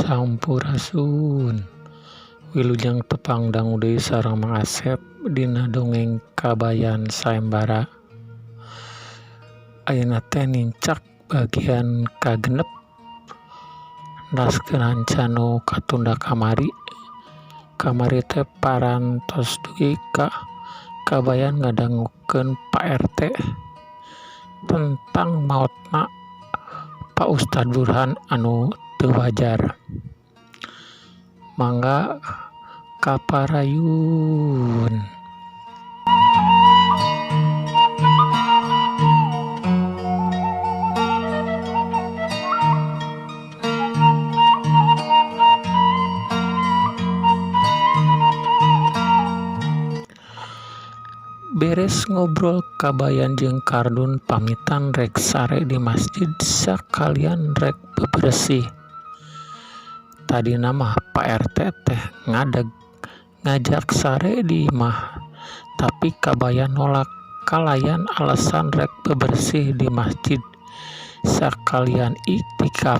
Sampurasun. Wilujeng tepang dangu deui sareng Mang Asep dina dongeng Kabayan Saembara. Ayeuna teh nincak bagian kagenep neraskeun hanca nu katunda kamari. Kamari teh parantos dugi ka Kabayan ngadangukeun Pak RT tentang maotna Pak Ustad Burhan anu teu wajar. Mangga kaparayun. Beres ngobrol Kabayan jeung Kardun pamitan rek sare di masjid sakalian rek beberesih. Tadina mah Pak RT teh ngadeg ngajak sare di imah, tapi Kabayan nolak kalayan alasan rek bebersih di masjid sakalian iktikaf.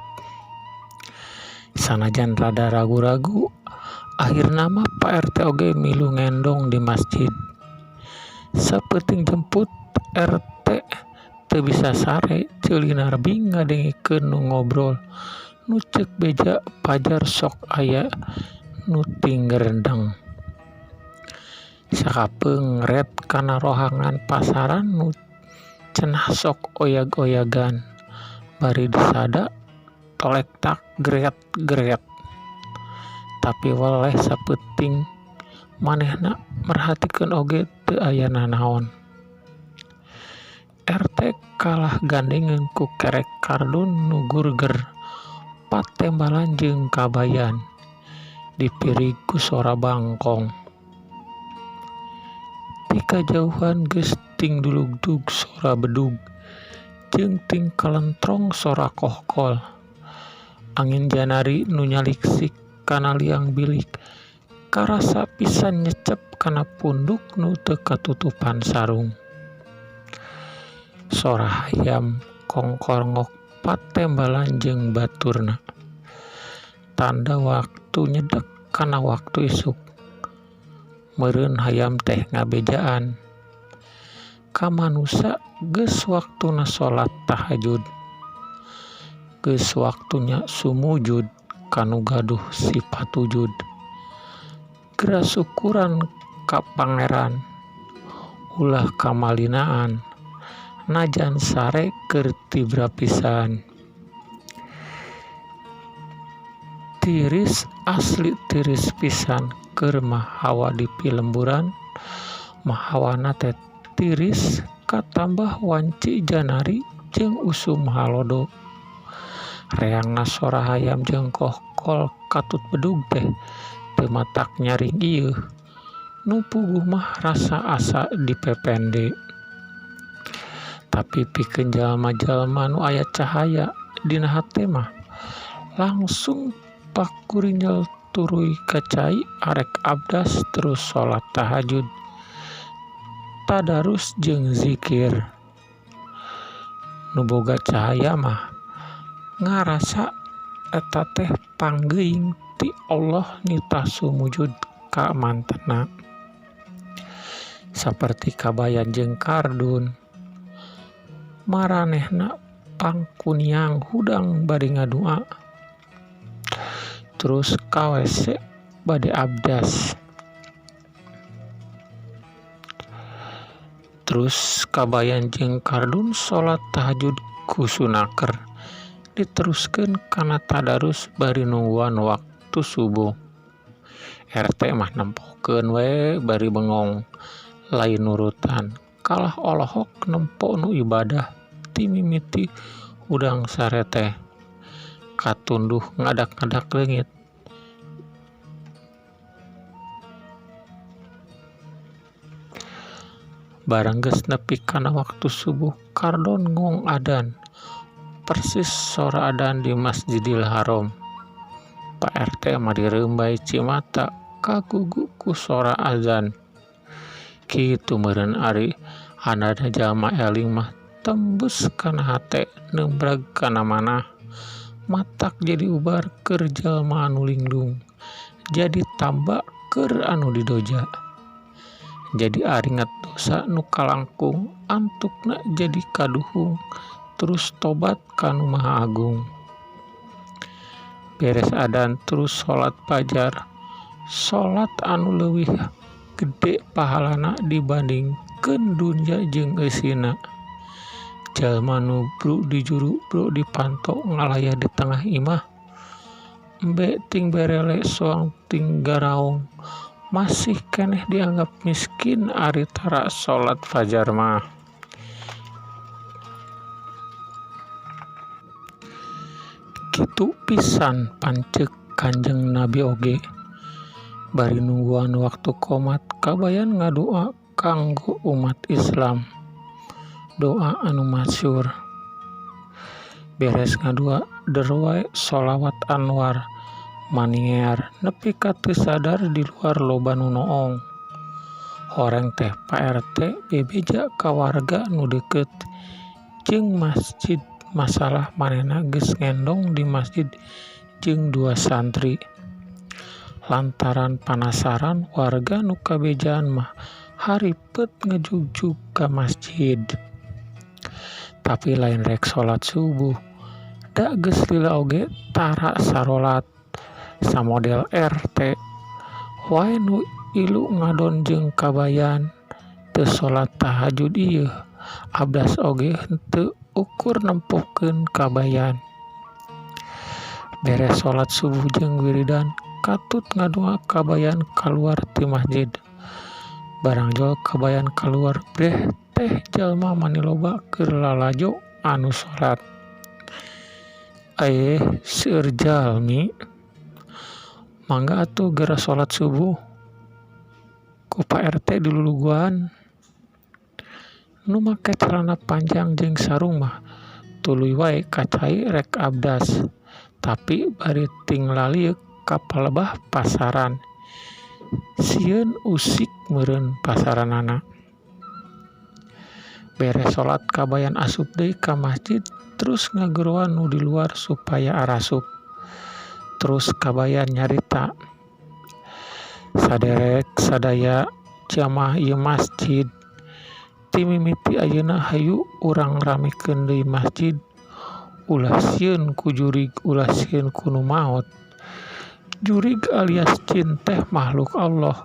Sanajan rada ragu-ragu, akhirna mah Pak RT oge milu ngendong di masjid. Sapeuting jemput RT teu bisa sare, ceulina rebing ngadengekeun nu ngobrol nu ceuk beja pajar sok aya nu tinggerendeng. Sakapeung ret kana rohangan pasaran nu cenah sok oyag-oyagan, bari disada tolektak gret-gret. Tapi weleh sapeuting manehna merhatikeun oge teu aya nanaon. RT kalah gandengeun ku kerek Kardun nu gurger patembalan jeung Kabayan dipirig ku sora bangkong. Ti kajauhan geus ting dulugdug sora bedug jeung ting kalentrong sora kohkol. Angin janari nu nyaliksik kana liang bilik karasa pisan nyecep kana punduk nu teu katutupan sarung. Sora hayam kongkorngok patembalan jeung baturna. Tanda waktu nyedek kana waktu isuk. Meureun hayam teh ngabejaan ka manusa geus waktuna salat tahajud. Geus waktunya sumujud ka nu gaduh sifat wujud. Geura syukuran ka Pangeran, ulah kamalinaan, najan sare keur tibra pisan. Tiris asli tiris pisan keur mah hawa di pilemburan mah hawana teh tiris katambah wanci janari jeung usum halodo. Reangna sora hayam jeung kohkol katut bedug teh teu matak nyaring ieuh. Nu puguh mah rasa asa dipepende. Tapi pikeun jalma-jalma nu aya cahaya dina hate mah langsung pakurinyel turuy ka cai arek abdas terus salat tahajud, tadarus jeung zikir. Nu boga cahaya mah ngarasa eta teh panggeuing ti Allah nitah sumujud ka mantena. Saperti Kabayan jeung Kardun, maranehna pangkuniang hudang bari ngadua, terus ka WC bade abdas. Terus Kabayan jeung Kardun salat tahajud ku sunaker, diteruskeun kana tadarus bari nungguan waktu subuh. RT mah nempokeun we bari bengong, lain nurutan, kalah olohok nempo nu ibadah ti mimiti hudang sare teh. Katunduh ngadak-ngadak leungit. Barang geus nepi kana waktu subuh Kardon ngong adan, persis sora adan di Masjidil Haram. Pak RT mah direumbai cimata kagugu ku sora azan. Kitu meureun ari andana jalma eling mah tembus kana hate nembrag kana manah Matak jadi ubar keur jalma anu linglung, jadi tamba keur anu didoja. Jadi aringat dosa nu kalangkung, antukna jadi kaduhung, terus tobat ka Nu Maha Agung. Beres adan terus salat fajar, salat anu leuwih gede pahalana dibandingkeun dunya jeung eusina. Jalma nu bru di juru bro dipanto ngalayah di tengah imah, embe ting berele soang ting garaong, masih keneh dianggap miskin ari tara salat fajar mah. Kitu pisan pancek Kanjeng Nabi oge. Bari nungguan waktu qomat kabayan ngadoa kanggo umat Islam. Doa anu masyhur. Beres ngadua der wae sholawat anwar maningear nepi ka teu sadar di luar loba nu noong. Horeng teh Pak RT bebeja ka warga nu deukeut jeung masjid masalah manehna geus ngendong di masjid jeung dua santri. Lantaran panasaran warga nu kabejaan mah haripet ngejugjug ka masjid. Tapi lain rek salat subuh, da geus lila oge tara sarolat. Samodel RT wae nu ilu ngadon jeung kabayan teu salat tahajud ieu, abdas oge henteu ukur nempokeun kabayan. Beres salat subuh jeung wiridan, katut ngadua kabayan kaluar ti masjid. Barangjol kabayan kaluar breh teh jalma mani loba keur lalajo anu salat. Aeh seueur jalmi, mangga atuh geura salat subuh. Ku Pak RT diluluguan. Nu make calana panjang jeung sarung mah tuluy wae ka cai rek abdas, tapi bari ting lalieuk ka palebah pasaran. Sieun usik meureun pasaranana. Beres salat kabayan asup deui ka masjid terus ngageroan nu di luar supaya arasup. Terus kabayan nyarita, saderek sadaya jamaah ieu masjid ti mimiti ayeuna hayu urang ramekeun deui masjid, ulah sieun ku jurig, ulah sieun ku nu maot. Jurig alias jin teh makhluk Allah,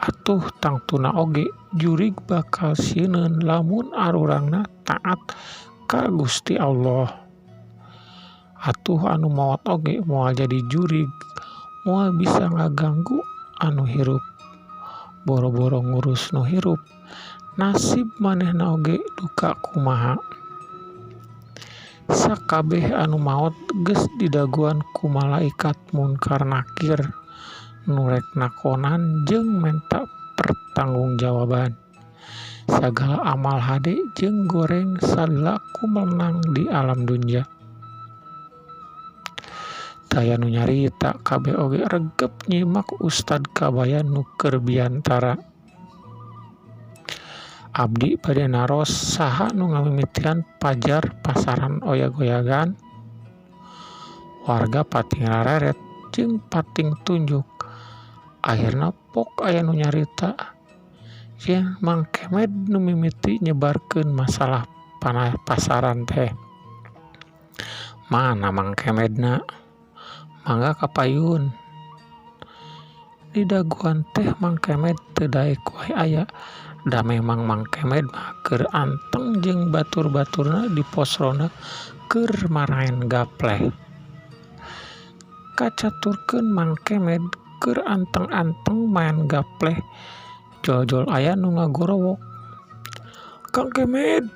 atuh tangtuna oge jurig bakal sieuneun lamun arurangna taat ka Gusti Allah. Atuh anu maot oge moal jadi jurig, moal bisa ngaganggu anu hirup. Boro-boro ngurus nu hirup, nasib manehna oge duka kumaha. Sakabeh anu maot geus didagoan ku malaikat munkar nakir nu rek nakonan jeung menta pertanggungjawaban. Sagala amal hade jeung goreng salila kumenang di alam dunya. Taya nu nyarita kabeh oge regep nyimak Ustad Kabayan nu keur biantara. Abdi bade naros saha nu ngamimitian pajar pasaran oyag-oyagan. Warga pating rareret jeung pating tunjuk. Akhirna pok aya nu nyarita yen Mang Kemed nu mimiti nyebarkeun masalah pasaran teh. Mana Mang Kemedna? Mangga kapayun. Di daguan teh Mang Kemed teu daek wae aya. Da memang Mang Kemed mah keur anteng jeung batur-baturna di pos ronda keur maraen gapleh. Kacaturkeun Mang Kemed keur anteng-anteng maen gapleh, jol-jol aya nu ngagorowok. Kang Kemed,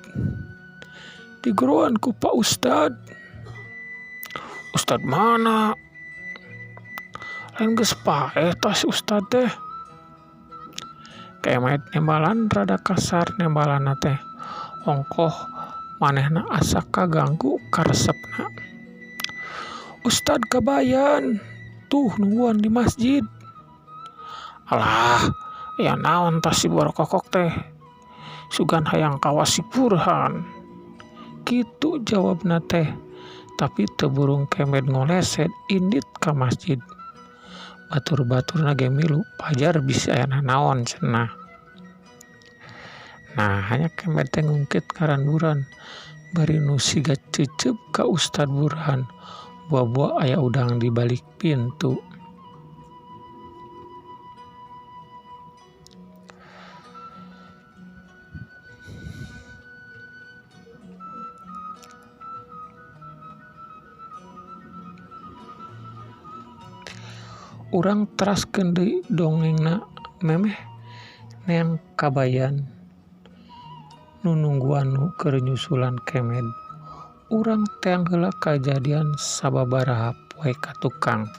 digorowan ku Pak Ustad. Ustad mana? Lain geus paeh tah si Ustad teh. Kemed nembalan rada kasar nembalanna teh. Ongkoh manehna asa kaganggu karesepna. Ustad Kabayan tuh nungguan di masjid. Alah, ya naon tah si borokokok teh. Sugan hayang kawas si Burhan. Kitu jawabna teh. Tapi teu burung Kemed ngoleset indit ka masjid. Batur-baturna ge milu pajar bisi aya nanaon cenah. Nah hanya Kemed teh ngungkit ngaran Burhan bari nu siga cecep ka Ustad Burhan buah-buah aya udang di balik pintu. Urang teraskeun deui dongengna memeh neang kabayan nu nungguan nu keur nyusulan Kemed. Urang teang heula kajadian sababaraha poe ka tukang.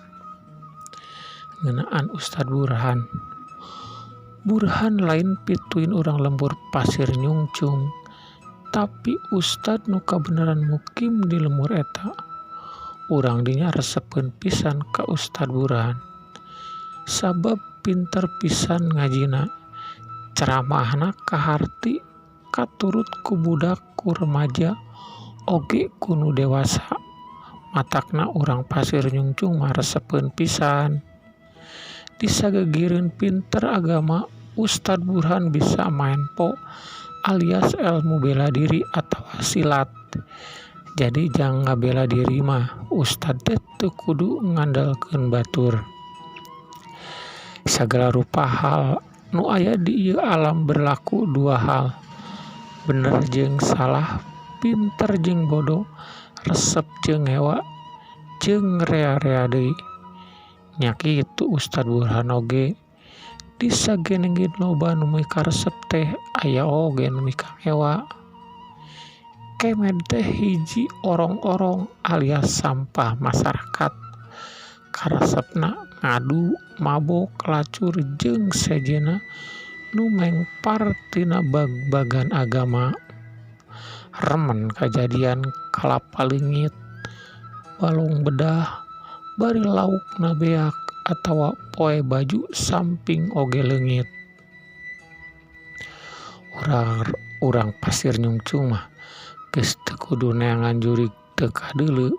Ngeunaan Ustad Burhan. Burhan lain pituin urang lembur Pasir Nyungcung, tapi ustad nu kabeneran mukim di lembur eta. Urang dinya resepeun pisan ka Ustad Burhan. Sabab pinter pisan ngajina, ceramahna kaharti katurut ku budak ku remaja oge ku nu dewasa. Matakna urang Pasir Nyungcung mah resepeun pisan. Disagegireun pinter agama, Ustad Burhan bisa maen po alias ilmu bela diri atawa silat. Jadi jang ngabela diri mah ustad teh teu kudu ngandalkeun batur. Sagala rupa hal nu aya di ieu alam berlaku dua hal, bener jeung salah, pinter jeung bodoh, resep jeung hewa, jeung rea-rea deui. Nya kitu Ustad Burhan oge disagenengin loba nu mikaresep teh aya oge nu mikangewa. Kemed teh hiji orong-orong alias sampah masyarakat. Karesepna ngadu, mabok, lacur jeung sejenna nu mengpar tina bag-bagan agama. Remen kajadian kalapa leungit, balong bedah, bari laukna beak atawa poe baju samping oge leungit. Urang Pasir Nyungcung mah geus teu kudu neangan jurig teu kadeuleu.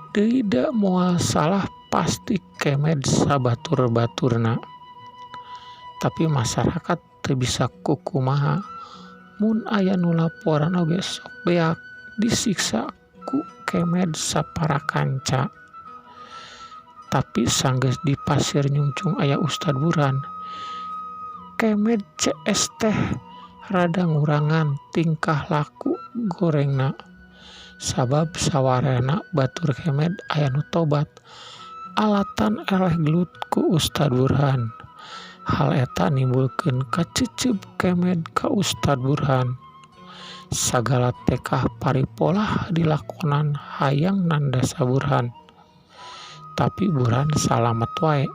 Deui da moal salah pasti Kemed sabatur-baturna. Tapi masyarakat teu bisa kukumaha mun aya nu laporan oge sok beak disiksa ku Kemed sapara kanca. Tapi sanggeus di Pasir Nyungcung aya Ustad Burhan, Kemed CS teh rada ngurangan tingkah laku gorengna. Sabab sawarehna batur Kemed aya nu tobat alatan eleh gelut ku Ustad Burhan. Hal eta nimbulkeun kacecep Kemed ka Ustad Burhan. Sagala tekah paripolah dilakonan hayang nandasa Burhan. Tapi Burhan salamet wae.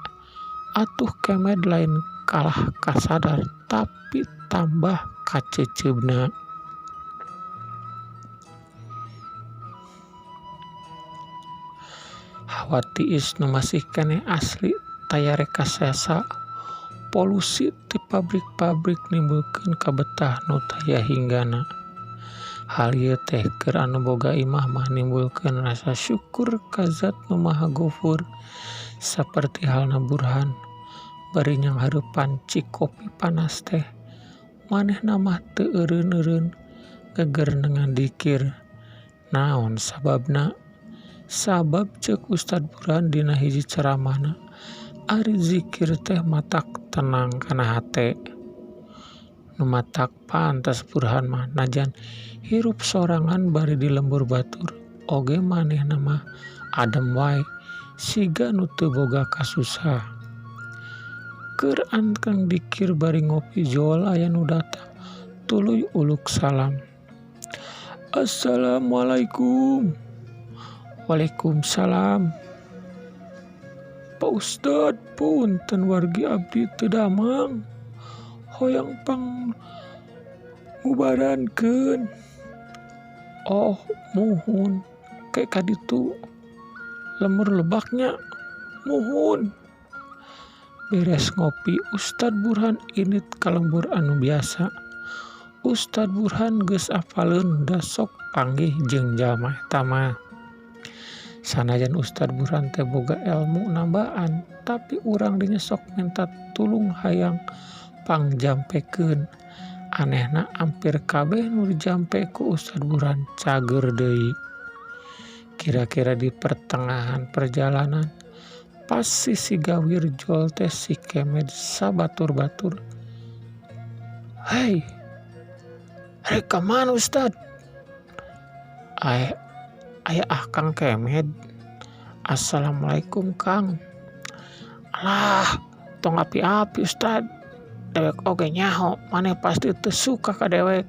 Atuh Kemed lain kalah kasadar tapi tambah kaceceubna. Hawa tiis nu masih keneh asli taya rekayasa polusi ti pabrik-pabrik nimbulkeun kabetah nu taya hinggana. Hal ieu teh keur anu boga imah mah nimbulkeun rasa syukur ka zat nu maha gofur saperti halna Burhan. Bari nyanghareupan cikopi panas teh manehna mah teu eureun-eureun gegerenengan dikir. Naon sababna? Sabab ceuk Ustad Burhan dina hiji ceramahna, ari zikir teh matak tenang kana hate. Nu matak pantas Burhan mah najan hirup sorangan bari di lembur batur oge manehna mah adem wae siga nu teu boga kasusah. Keur anteng dikir bari ngopi jol aya nu datang tuluy uluk salam. Assalamualaikum. Waalaikumsalam. Pak Ustad, punten wargi abdi teu damang. Hoyong pang ngubarankeun. Oh, muhun. Kayak kaditu lemur lebaknya. Muhun. Beres ngopi, Ustad Burhan init ka lembur anu biasa. Ustad Burhan geus apaleun da sok panggih jeung jalma eta mah. Sanajan Ustad Burhan teh boga elmu nambaan tapi urang dinya sok menta tulung hayang pangjampekeun. Anehna ampir kabeh nu dijampe ku Ustad Burhan cager deui. Kira-kira di pertengahan perjalanan pas sisi gawir jol teh si Kemed sabatur-batur. "Hei, rek ka mana, Ustad?" "Aya, aya ah, Kang Kemed." "Assalamualaikum, Kang." "Alah, tong api-api, Ustad. Dewek oge nyaho maneh pasti teu suka ka dewek."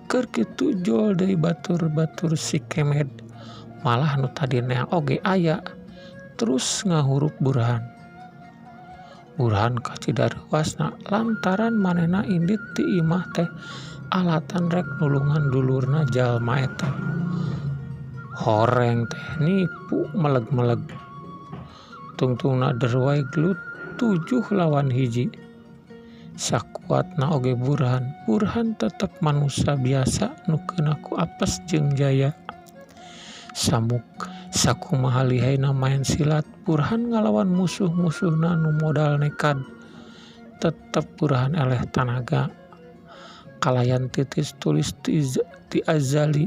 Keur kitu jol deui batur-batur si Kemed. Malah nu tadi neang oge aya. Terus ngahurup Burhan. Burhan kacida reuwasna lantaran manehna indit ti imah teh alatan rek nulungan dulurna jalma eta. Horeng teh nipu meleg-meleg. Tungtungna deruai gelut 7 lawan 1. Sakuatna oge Burhan, Burhan tetep manusa biasa nu keuna ku apes jeung jaya. Samuk sakumaha lihaina maen silat Burhan ngalawan musuh-musuhna nu modal nekad, tetep Burhan eleh tanaga. Kalayan titis tulis ti azali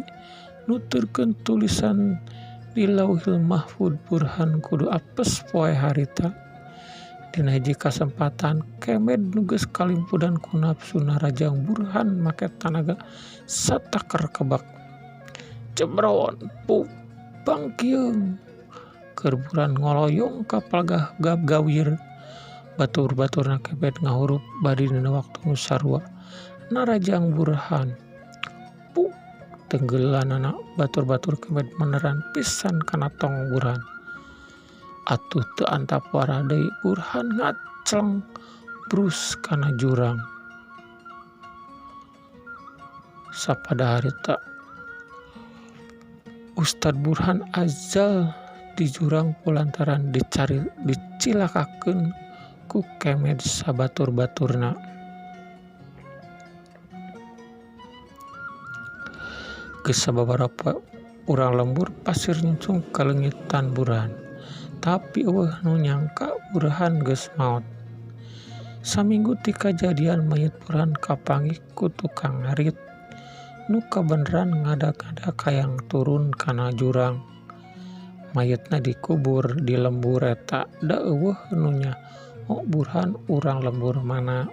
nuturkeun tulisan di Lauhil Mahfud Burhan kudu apes poe harita. Dina hiji kasempatan Kemed nu geus kalimpudan ku napsu narajang Burhan make tanaga sataker kebak. Jebron puk bangkieung. Keur Burhan ngoloyong ka palagah gawir. Batur-baturna Kemed ngahurup bari dina waktu nu sarua narajang Burhan. Puk tenggelanana batur-batur Kemed meneran pisan kana tong Burhan. Atuh teu antap warah deui Burhan ngacleng brus kana jurang. Sapada harita Ustad Burhan azal di jurang kulantaran dicilakakeun ku Kemed sabatur-baturna. Geus sababaraha poe urang lembur pasir nyungcung kaleungitan Burhan. Tapi euweuh nu nyangka Burhan geus maot. Saminggu ti kajadian mayit Burhan kapanggih ku tukang ngarit nu kabeneran ngadag-ngadag hayang turun kana jurang. Mayitna dikubur di lembur eta da euweuh nu nyaho Burhan urang lembur mana.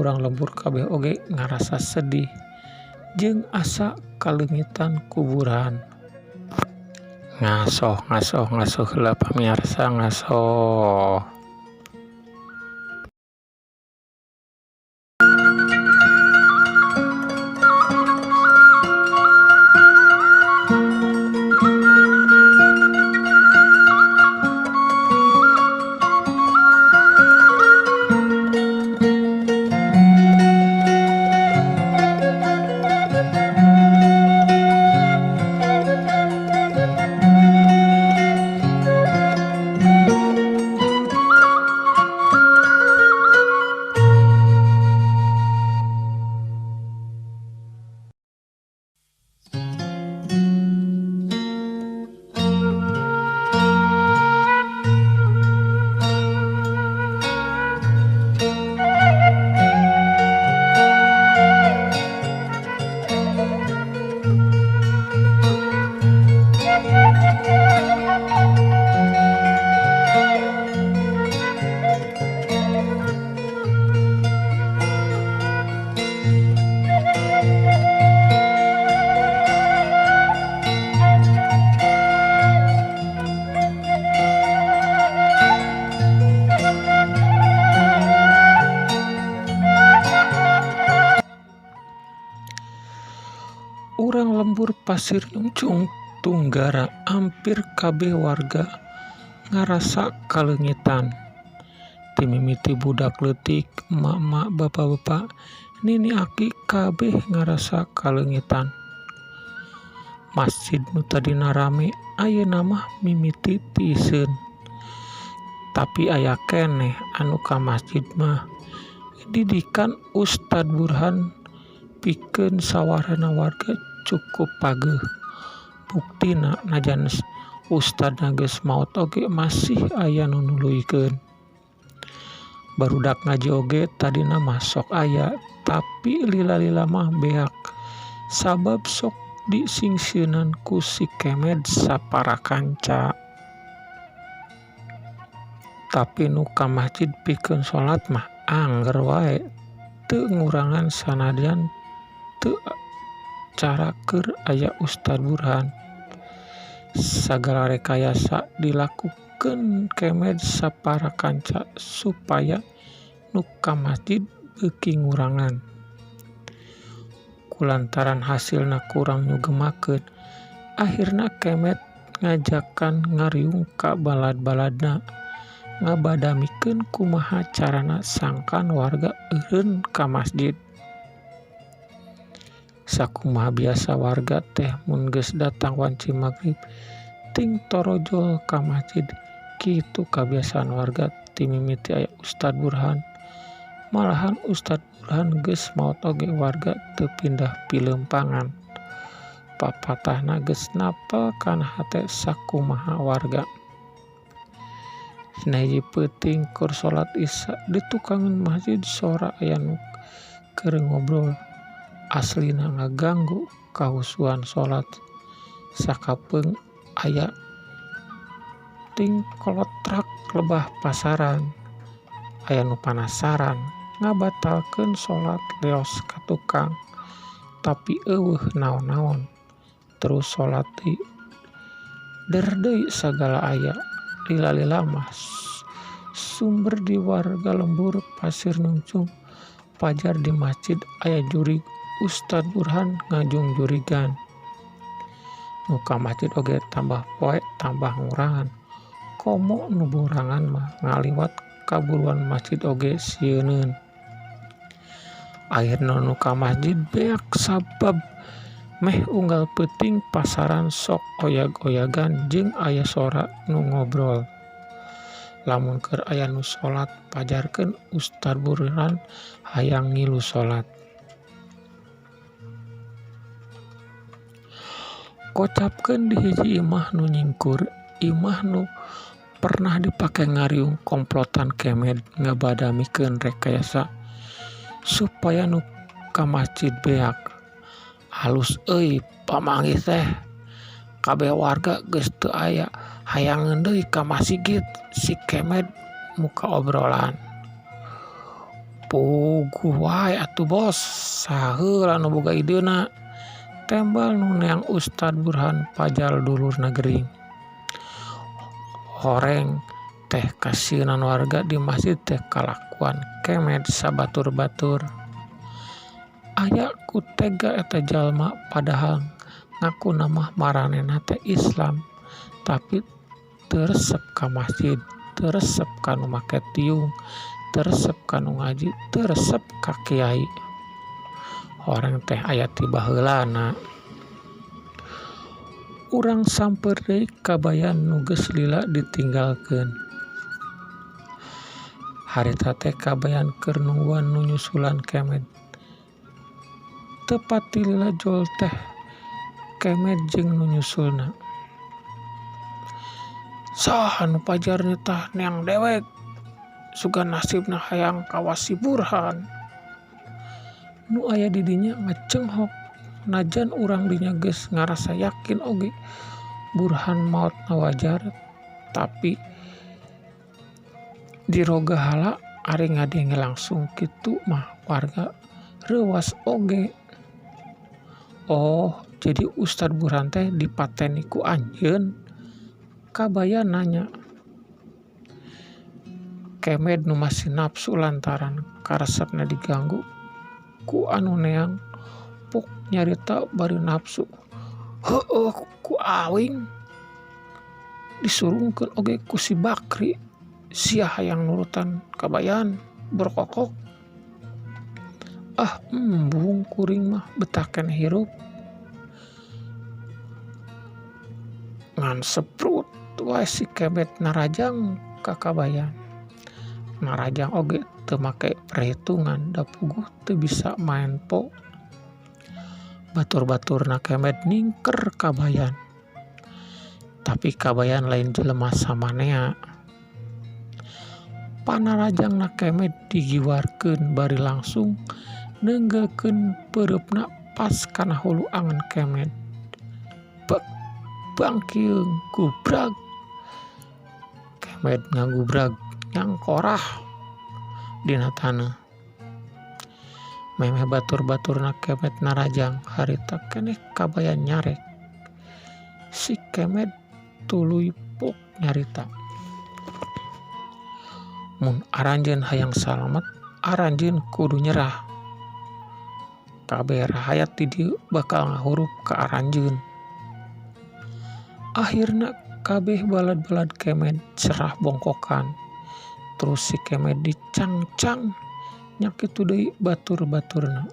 Urang lembur kabeh oge ngarasa sedih jeung asa kaleungitan ku Burhan. Ngasoh ngasoh ngasoh heula pamiarsa, ngasoh. Urang lembur Pasir Nyungcung Tunggara ampir kabeh warga ngarasa kaleungitan. Ti mimiti budak leutik, emak-emak, bapak-bapak, nini aki kabeh ngarasa kaleungitan. Masjid nu tadina rame ayeuna mah mimiti tiiseun. Tapi aya keneh anu ka masjid mah. Didikan Ustad Burhan pikeun sawarehna warga cukup pageuh. Buktina najan ustadna geus maot oge masih aya nu nuluykeun. Barudak ngaji oge tadina mah sok aya tapi lila-lila mah beak sabab sok disingsieunan ku si Kemed saparakanca. Tapi nu ka masjid pikeun salat mah angger wae teu ngurangan sanajan teu cara keur aya Ustad Burhan. Sagala rekayasa dilakukeun Kemed saparakanca supaya nu ka masjid beuki ngurangan. Kulantaran hasilna kurang nyugemakeun, akhirna Kemed ngajakan ngariung ka balad-baladna ngabadamikeun kumaha carana sangkan warga eureun ka masjid. Sakumaha biasa warga teh mun geus datang wanci magrib ting torojol ka masjid. Kitu kabiasaan warga ti mimiti aya Ustad Burhan. Malahan Ustad Burhan geus maot oge warga teu pindah pileumpangan. Papatahna geus napel kana hate sakumaha warga. Dina hiji peuting keur salat Isya di tukangeun masjid sora aya nu keur ngobrol. Aslina ngaganggu kahusuan salat. Sakapeung aya ting kolotrak lebah pasaran. Aya nu panasaran ngabatalkeun salat leos ka tukang tapi eueuh naon-naon. Terus salat deui der deui sagala aya. Lila-lila mah sumber di warga lembur pasir nyungcung pajar di masjid aya jurig Ustad Burhan ngajungjurigan. Nu ka masjid oge tambah poe tambah ngurangan. Komo nu borangan mah ngaliwat kaburuan masjid oge sieuneun. Akhirna nu ka masjid beak sabab meh unggal peuting pasaran sok oyag-oyagan jeung aya sora nu ngobrol. Lamun keur aya nu salat pajarkeun Ustad Burhan hayang ngilu salat. Kocapkeun di hiji imah nu nyingkur, imah nu pernah dipake ngariung komplotan Kemed ngabadamikeun rekayasa supaya nu ka masjid beak. Halus euy pamanggih teh. Kabeh warga geus teu aya hayangeun deui ka masjid si Kemed muka obrolan. Puguh wae atuh bos, saheula nu boga ideuna. Tembal nu neang Ustad Burhan pajal dulurna gering. Horeng teh kasieunan warga di masjid teh kalakuan Kemed sabatur-batur. Aya ku tega eta jalma padahal ngakuna mah maranehna teh Islam tapi teu resep ka masjid, teu resep ka nu make tiung, teu resep ka nu ngaji, teu resep ka kiai. Horeng teh aya ti baheulana. Urang samper deui kabayan nu geus lila ditinggalkeun. Harita teh kabayan keur nungguan nu nyusulan Kemed. Teu pati lila jol teh Kemed jeung nu nyusulna. Saha nu pajar nitah neang dewek? Sugan nasibna hayang kawas si Burhan. Nu aya di dinya ngacenghok najan urang dinya geus ngarasa yakin oge Burhan maotna wajar tapi dirogahala ari ngadenge langsung kitu mah warga reuwas oge. Oh, jadi Ustad Burhan teh dipateni ku anjeun? Kabayan nanya. Kemed nu masih nafsu lantaran karesepna diganggu ku anu neang pok nyarita bari nafsu. Heueuh ku awing disurungkeun oge ku si Bakri sia hayang nurutan kabayan berkokok. Ah embung kuring mah betah keneh hirup. Ngan seprut wae si Kemed narajang ka kabayan. Narajang oge teu make perhitungan da puguh teu bisa maen po. Batur-baturna Kemed ningker kabayan. Tapi Kabayan lain jelema samanea. Panarajangna Kemed digiwarkeun bari langsung neunggeulkeun peureupna pas kana hulu angen Kemed. Bek bangkiung gubrag. Kemed ngagubrag nyangkorah dina taneuh. Memeh batur-baturna Kemed narajang harita keneh Kabayan nyarek. Si Kemed tuluy pok nyarita. Mun aranjeun hayang salamet, aranjeun kudu nyerah. Kabeh rahayat di dieu bakal ngahurup ka aranjeun. Akhirna kabeh balad-balad Kemed serah bongkokan. Terus si Kemed dicangcang nya kitu deui batur-baturna.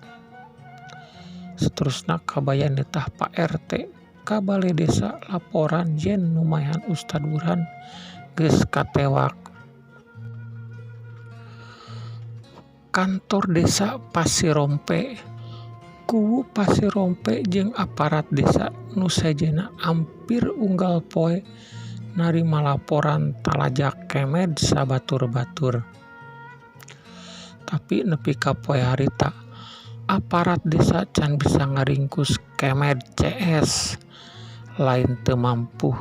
Saterusna Kabayan nitah Pak RT ka bale desa laporan yen nu maehan Ustad Burhan geus katewak. Kantor desa Pasirompe kuwu Pasirompe jeung aparat desa nu sejenna ampir unggal poe narima laporan talajak Kemed sabatur-batur. Tapi nepi ka poe harita aparat desa can bisa ngaringkus Kemed CS lain teu mampu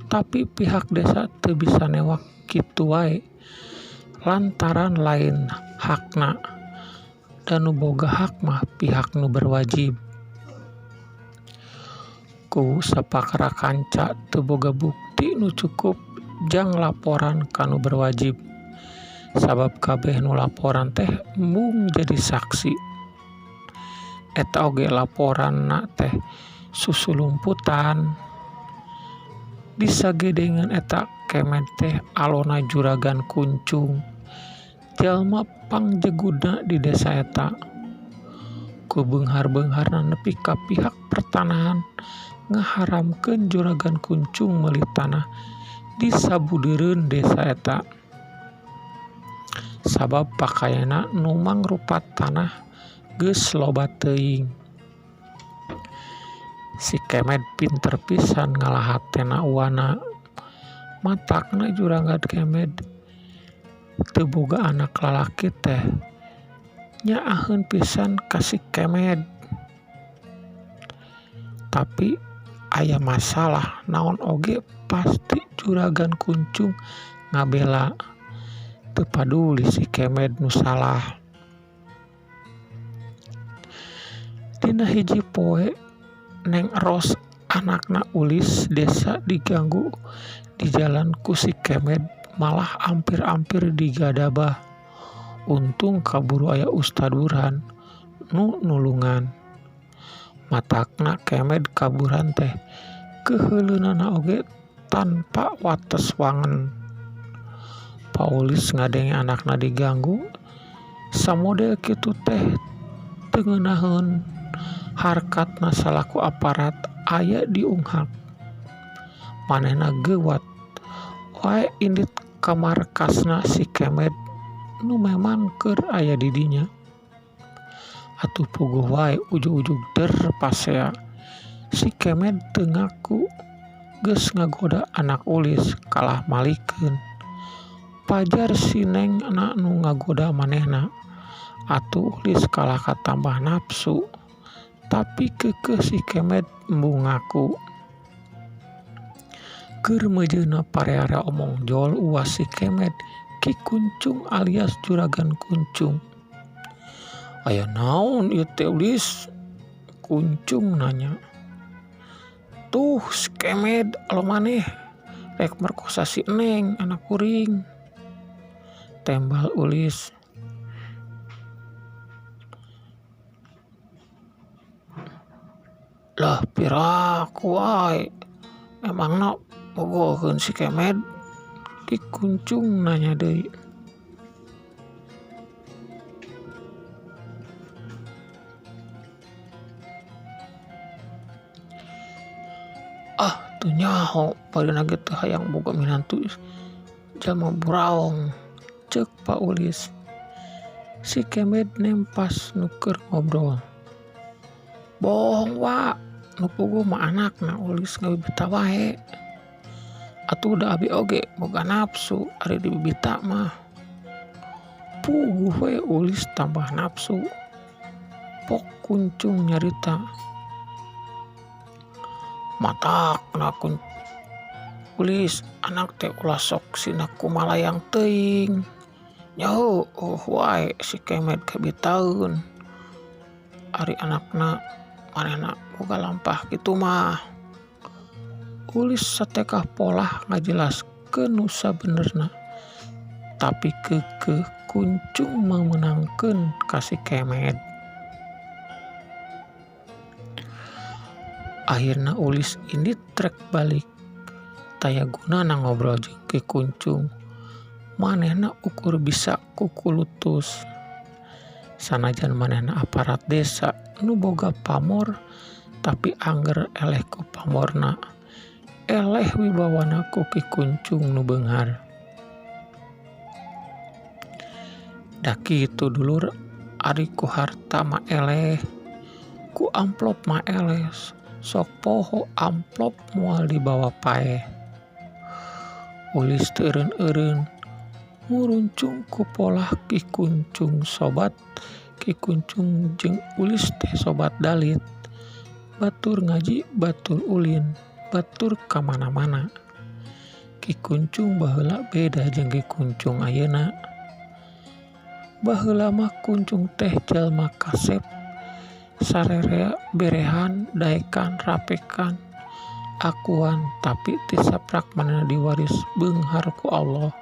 tapi pihak desa teu bisa newak kitu wae lantaran lain hakna dan nu boga hak mah pihak nu berwajib. Ku sapakara kanca teu boga bukti nu cukup jang laporan ka nu berwajib sabab kabeh nu laporan teh embung jadi saksi. Eta oge laporanna teh susulumputan. Disagedengeun eta Kemed teh alona juragan Kuncung jalma pangjegudna di desa eta. Ku beunghar-beungharna nepi ka pihak pertanahan ngaharamkeun juragan Kuncung meuli tanah di sabudeureun desa eta. Sabab pakayana nu mangrupa tanah geus loba teuing. Si Kemed pinter pisan ngalahatena uwana. Matakna juragan Kemed teu boga anak lalaki teh nyaaheun pisan ka si Kemed. Tapi aya masalah naon oge pasti juragan Kuncung ngabela. Teu paduli si Kemed nu salah. Dina hiji poe Neng Ros anakna Ulis desa diganggu di jalan ku si Kemed malah ampir-ampir digadabah. Untung kaburu aya Ustad Burhan nu nulungan. Matakna Kemed ka Burhan teh keuheuleunana oge tanpa wates wangen. Pa Ulis ngadenge anakna diganggu samodel kitu teh teu ngeunaheun harkatna salaku aparat aya diunghak. Manehna geuwat wae indit ka markasna si Kemed nu memang keur aya di dinya. Atuh puguh wae ujug-ujug der pasea. Si Kemed teu ngaku geus ngagoda anak Ulis kalah malikeun. Pajar si Neng na nu ngagoda manehna. Atuh Ulis kalah katambah nafsu. Tapi keukeuh si Kemed embung ngaku. Keur meujeunna pareare omong jol uas si Kemed Ki Kuncung alias Juragan Kuncung. Aya naon ieu teh Ulis? Kuncung nanya. Tuh si Kemed alo maneh rek merkosa si Neng anak kuring. Tembal Ulis. Lah piraku wae emangna bogoheun si Kemed? Ki Kuncung nanya deui. Ah teu nyaho barina ge teu hayang boga minantu jalma buraong ceuk Pak Ulis. Si Kemed nempas nu keur ngobrol. Bohong wa nu puguh mah anakna Ulis ngabibita wae. Atuh da abi oge boga nafsu ari dibibita mah. Puguh we Ulis tambah nafsu. Pok Kuncung nyarita. Matakna Ulis anak teh ulah sok sina kumalayang teuing. Nya heueuh wae si Kemed kabitaeun. Ari anakna manehna boga lampah kitu mah. Ulis satekah polah ngajelaskeun nu sabenerna. Tapi keukeuh Kuncung meunangkeun ka si Kemed. Akhirna Ulis indit rek balik. Taya gunana ngobrol jeung Ki Kuncung. Manehna ukur bisa kukulutus. Sanajan manehna aparat desa nu boga pamor tapi angger eleh ku pamorna. Eleh wibawana ku Ki Kuncung nu beunghar. Da kitu dulur ari ku harta mah eleh, ku amplop mah eleh, sok poho amplop moal dibawa paeh. Ulis teu eureun-eureun nguruncung ku polah Ki Kuncung sobat Ki Kuncung jeung Ulis teh sobat dalit. Batur ngaji, batur ulin, batur ka mana-mana. Ki Kuncung baheula beda jeung Ki Kuncung ayeuna. Baheula mah Kuncung teh jalma kasep, sarerea berehan, daekan, rapekan, akuan, tapi ti saprak manehna diwaris beunghar ku Allah.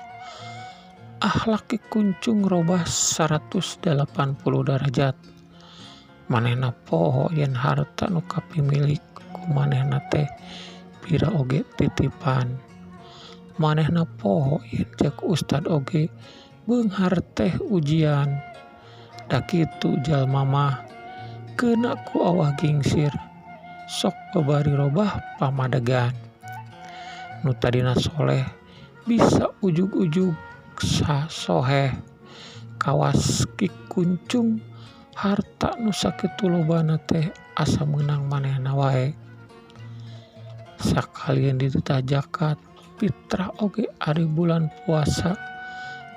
Akhlak Ki Kuncung robah 180 darajat. Manehna poho yen harta nu kapimilik ku manehna teh pira oge titipan. Manehna poho yen ceuk ustad oge beunghar teh ujian. Da kitu jalma mah keuna ku awah gingsir sok babari robah pamadegan. Nu tadina soleh bisa ujug-ujug sasoheh. Kawas Ki Kuncung harta nu sakitu lobana teh asa meunang manehna wae. Sakalian dititah zakat fitrah oge ari bulan puasa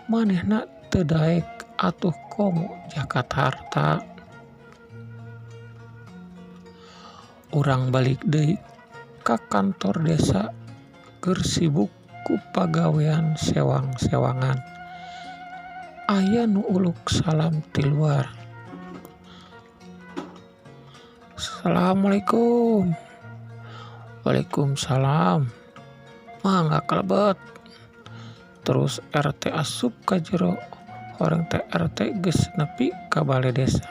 manehna teu daek atuh komo zakat harta. Urang balik deui ka kantor desa keur sibuk ku pagawean sewang-sewangan. Aya nu uluk salam ti luar. Assalamualaikum. Waalaikumsalam. Mangga kalebet. Terus RT asup ka jero. Horeng teh RT geus nepi ka bale desa.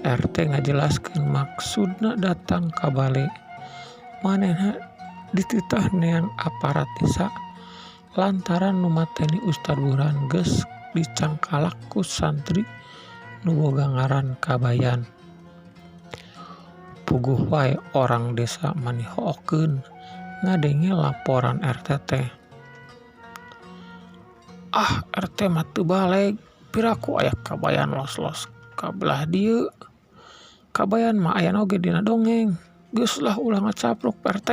RT ngajelaskeun maksudna datang ka bale. Manehna dititah neang aparat desa lantaran nu mateni Ustad Burhan geus dicangkalak ku santri nu boga ngaran Kabayan. Puguh wae orang desa mani hookeun ngadenge laporan RT teh. Ah, RT mah teu baleg, piraku aya Kabayan los-los ka belah dieu. Kabayan mah aya oge dina dongeng. Geus lah ulah ngacapruk RT.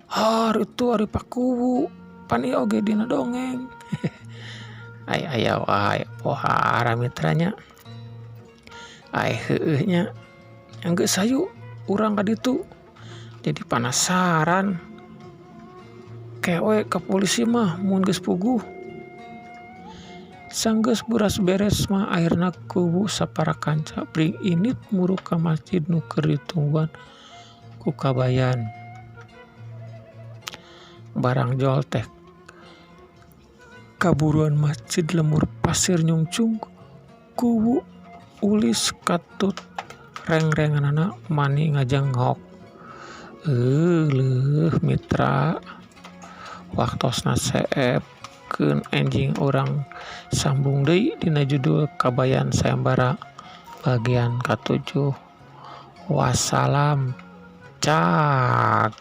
Har itu ari pakuwu, pan ieu oge dina dongeng. Ay aya wae pohara mitranya. Ay heueuh nya. Geus hayu urang ka ditu. Jadi panasaran. Kewe ka polisi mah mun geus puguh. Sanggeus buras beres mah akhirna kubu sapara kanca bring init muruk ka masjid nu keur ditungguan ku Kabayan. Barang jol teh kaburuan masjid lemur pasir nyungcung kubu Ulis katut reng-renganana mani ngajenghok. Leuh mitra waktosna seep keun enjing urang sambung deui dina judul Kabayan Sayembara bagian ka-7. Wassalam. Cak.